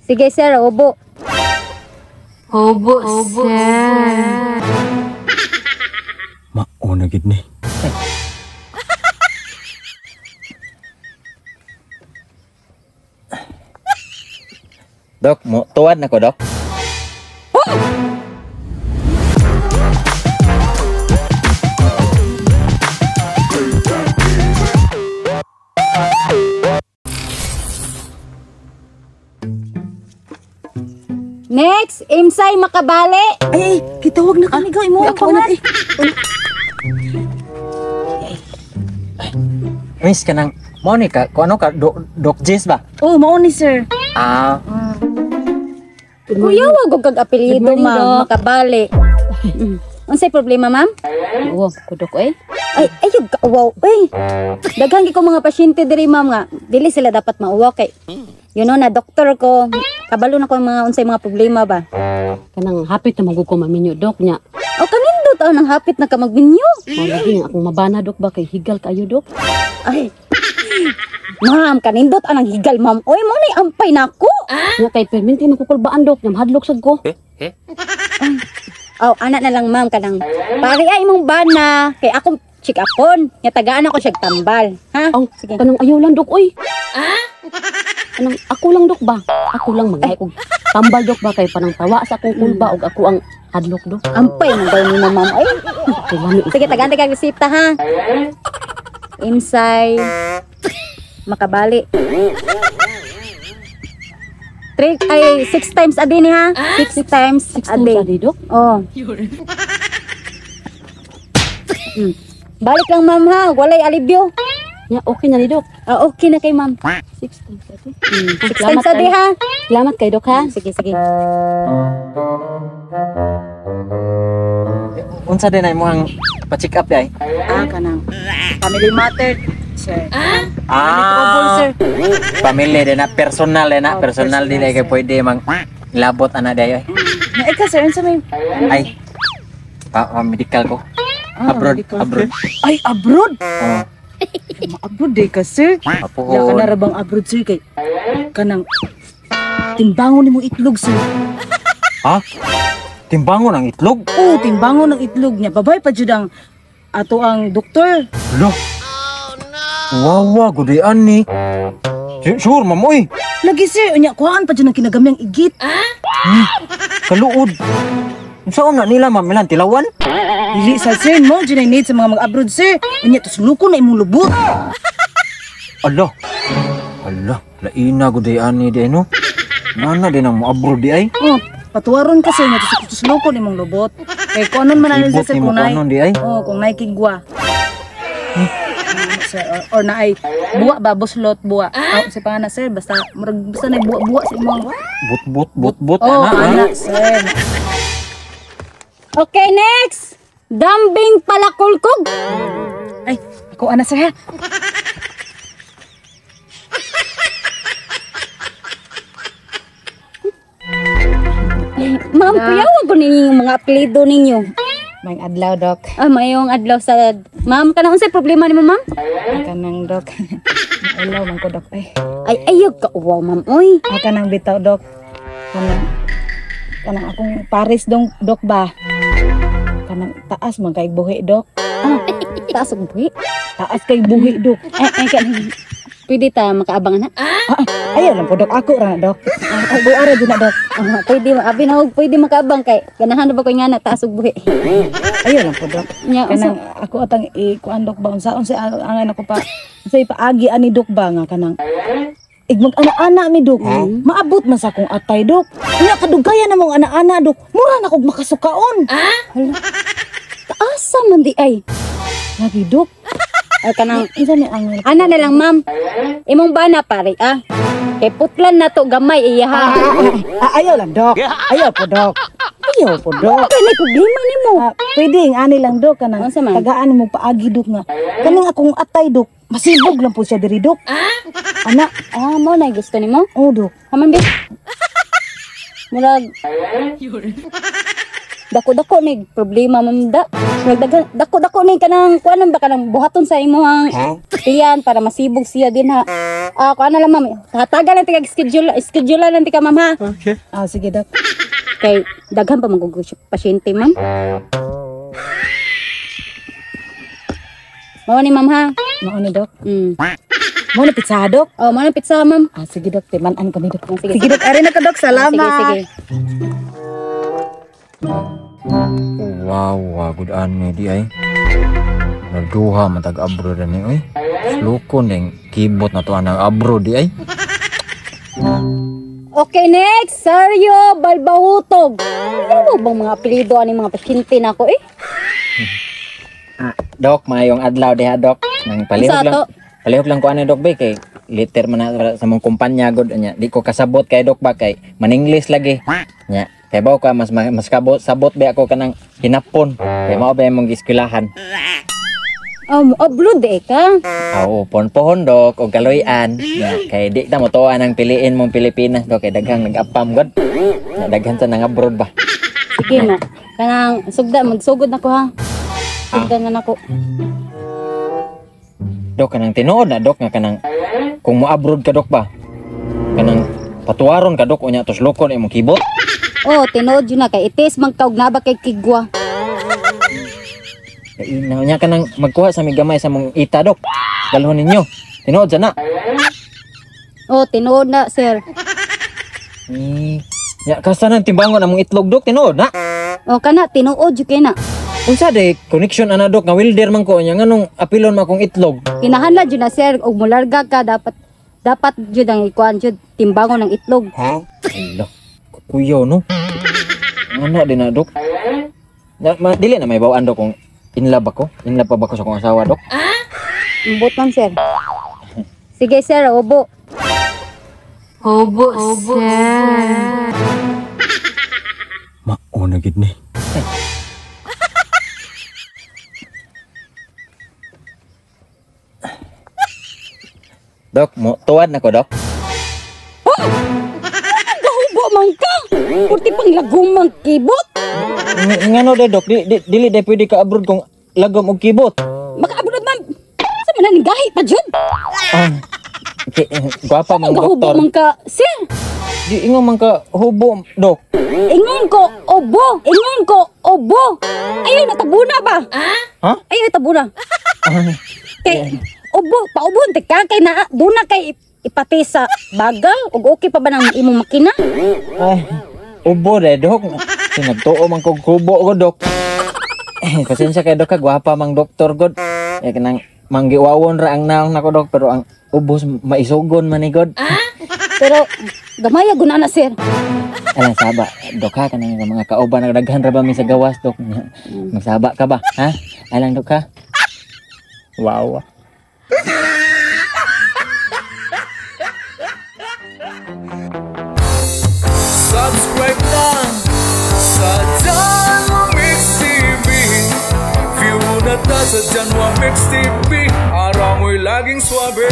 Sige sir, ubo. Obo, sir. Mauna gid ni. Dok, mo tuwad na ko, Dok. Next, Imsay Makabali. Ay, ay, kitawag na kami gaw imo ang pangat. Miss kanang mo ni ka, kuno ka Doc Jess ba? Oh, mao ni sir. Ah. Kuya, wag kag apelyido, ma'am, Makabali. Unsay problema, ma'am? Oo, kudok eh. Ay, ayog ka wow, eh. Daghan ko mga pasyente diri, ma'am, nga dili sila dapat mauwaw kay you know na doktor ko, kabalo na ko ang mga unsay mga problema ba. Kanang hapit na magug ko maminyo, Dok nya. O kanindot aw nang hapit na ka magminyo. Mao lagi nga akong mabana, Dok, ba kay higal kayo, Dok. Ay. Ma'am, kanindot anang higal, ma'am. Oy, mo nay ampay nako. Nya kay perminti makukulbaan, Dok, nya mahadlok sad ko. Aw, ana na lang, ma'am, kanang pari ay imong bana kay akong check upon. Nya tagaan ako siya tambal. Ha? Aw, sige. Kanang ayaw lang, Dok, oy. Kanang ako lang, Dok, ba? Ako lang mangay og tambal, Dok, ba kay panang tawa sa akong kulba og ako ang hadlok, Dok. Ampay man daw nimo, ma'am. Ay. Kay lami. Sige, tagaan tagaan resita, ha. Imsay Makabali. 3 ay 6 times a day ni, ha? 6 times 6 a times day. a day, Dok. Oh. Balik lang, ma'am, ha. Walay alibyo. Nya okay na ni, Dok. Ah, okay na kay ma'am. 6 times a day. 6 times a day, ha. Salamat kay Dok, ha. Sige, sige. Unsa din ay mo ang pa-check up day? Ah, kanang family matter, sir. Ah, sir. Pamilya din na, personal din na, Oh, personal din ay kay pwede mang labot ana day. Nya ikaw, sir, unsa may Ay. Pa medical ko. Ah, Abroad, medical. abroad. Ay, abroad. Oh, Ma-abroad day ka, sir. Ya ka apuhon. na ra bang abroad, sir, kay kanang timbangon nimo itlog, sir. Ha? Timbangon ang itlog? Oo, timbangon ang itlog niya. Babay pa jud ang ato ang doktor. Lo. Wawa, gudian ni. Sure, ma'am, oy. Lagi, sir, unya kuhaan pa jud ang kinagamyang igit. Kaluod. Saan na nila, ma'am? Ilan, tilawan? Dili sa sir mo jud ay need sa mga mag-abroad, sir. Unya tusluko na imong lubot. Ala. Ala, laina gudian ni di, no? Nana din ang mo-abroad di ay. Oh, patuwaron ka, sir, nga tusluko na imong lubot. Kay kuanon man na Ibot sir ni mo kung nay. kuanon di ay. Oh, kung nay kigwa. Sir, or na ay buwa ba buslot buwa. Oh, sa pana, sir, basta murag basta nay buwa-buwa sa imong. But but but but Oh, ana. ana, sir. Okay, next. Dambing palakulkog. Ay, ako ana, sir, ha. Ma'am, kuya, wag ko ninyo yung mga apelyido ninyo. May adlaw, Dok. Ah, mayong adlaw sa... Ma'am, kanang unsay problema nimo, ma'am? Kanang, Dok. Maulaw man ko, Dok. Ay, Ay, ayog ka uwaw, ma'am. Oy. ah, kanang bitaw, Dok. Kanang kanang akong pares dong, Dok, ba? Kanang taas man kay buhi, Dok. Ah, taas og buhi. Taas kay buhi, Dok. Ay, ay, kanang pwede ta makaabang na. Ah, ayaw lang po, Dok. Ako ra na, Dok. Ah, buara ra jud na, Dok. Ah, pwede, abi na og pwede makaabang kay ganahan na ba ko nga na taas og buhi. Ayaw lang po, Dok. Nya, unsa Kanang ako atang ikuan, Dok, ba unsa unsa ang ako pa unsa ipaagi ani, Dok, ba nga kanang igmag ana-ana mi, Dok. Maabot man sa akong atay, Dok. Nya kadugayan na mong ana-ana, Dok. Mura na kog makasukaon. Hala. Taasa man di ay. Lagi, Dok. Ay, kanang Unsa ni ang ana na lang, ma'am. Imong bana pare, ah. Kay putlan na to gamay iya ha. Ah, ayaw lang, Dok. Ayaw po, Dok. Ayaw po, Dok. Kay may problema nimo. Ah, pwede ang ani lang, Dok, kanang Unsa man? tagaan mo paagi, Dok, nga kaning akong atay, Dok. Masibog lang po siya diri, Dok. Ana, Ah, mo na gusto nimo? oh, Dok. Haman bi. Murag. Dako-dako ni problema, ma'am, da. Daghan dako-dako ni kanang kuan ba, kanang buhaton sa imong tiyan para masibog siya din ha. Ah, kuan na lang, ma'am. Hatagan lang tika schedule, schedule lang tika, ma'am, ha. Ah, sige, Dok. Kay daghan pa man pasyente, ma'am. Mao ni, ma'am, ha. Mao ni, Dok. Mao ni pizza, Dok. Oh, mao ni pizza, ma'am. Ah, sige, Dok, timan-an ko ni, Dok. Ah, sige. Sige, Dok, ari na ko, Dok. Salamat. Sige, sige. Wow, wow, good ani di ay. Nagduha man tag abroad ani oy. Slukon ding kibot na to anang abroad di ay. Okay, next. Sergio Balbahutog. Ano bang mga apelyido ani mga pasyente na ako eh? Ah, Dok, maayong adlaw diha, Dok. Nang palihog Unsa lang. to? Palihog lang ko ani, Dok, bay kay liter man na sa mong kumpanya god nya. Di ko kasabot kay Dok ba kay maningles lagi. Nya, kay bawo ka mas mas kabot sabot ba ako kanang hinapon. Kay mao ba imong gieskwelahan. Oh, abroad eh ka. Oo, ponpohon, Dok, og kaloy-an. Nya, kay di ta mo tuwa nang piliin mong Pilipinas, Dok, kay daghang nag-apam god. Nya, daghan sa nang abroad ba. Sige na. Kanang sugda, magsugod na ko ha. Sugda na nako. Dok, kanang tinuod na, Dok, nga kanang kung mo abroad ka, Dok, ba. Kanang patuwaron ka, Dok, unya tuslokon imong kibot. Oh, tinuod yun na kay itis man kaog na ba kay kigwa. Ina nya kanang magkuha sa mi gamay sa mong ita, Dok. Dalhon ninyo. Tinuod sa na. Oh, tinuod na, sir. Nya kasa nang timbangon among itlog, Dok, tinuod na. Oh, kana tinuod jud kay na. Unsa day connection ana, Dok, nga welder man ko nya nganong apilon man akong itlog? Kinahanglan jud na, sir, og mularga ka dapat dapat jud ang ikuan jud timbangon ng itlog. Ala, kuyaw no. Ano din na, Dok? Na, ma, dili na may bawaan, Dok, kung in love ako. In love pa ba ko sa akong asawa, Dok? Imbot man, sir. Sige, sir, ubo. Hubo, sir. Mauna gid ni. Dok, mo tuwad na ko, Dok. Gahubo man ka. Purti pang lagom mang kibot. Ngano de, Dok, di, di, dili de pwede ka abroad kung lagom og kibot. Maka-abroad man. Sa man ning gahi pa jud. Ah, okay, gwapa man Gahubo doktor. man ka, sir. Di ingon man ka hubo, Dok. Ingon ko, obo. Ingon ko, obo. Ayaw, natabuna ba? Ha? Ayaw, natabuna. Kay, obo, paubon, teka, kay na, doon na kay ipati sa bagal, ug okay pa ba ng imong makina? Ay, ubo de, Dok. Sinagtuo man kog kubo ko, Dok. Eh, pasensya kay Dok, ka gwapa mang doktor god. Eh kanang manggiwawon ra ang naong nako, Dok, pero ang ubos maisugon man ni god. Pero, gamaya guna na, sir. Alang saba, Dok, ha, kanang mga kauban nagdaghan ra ba mi sa gawas, Dok. Magsaba ka ba, ha? Alang, Dok, ha. Wow. Subscribe lang sa Janwa Mix TV. View na ta sa Janwa Mix TV. Araw mo'y laging swabe.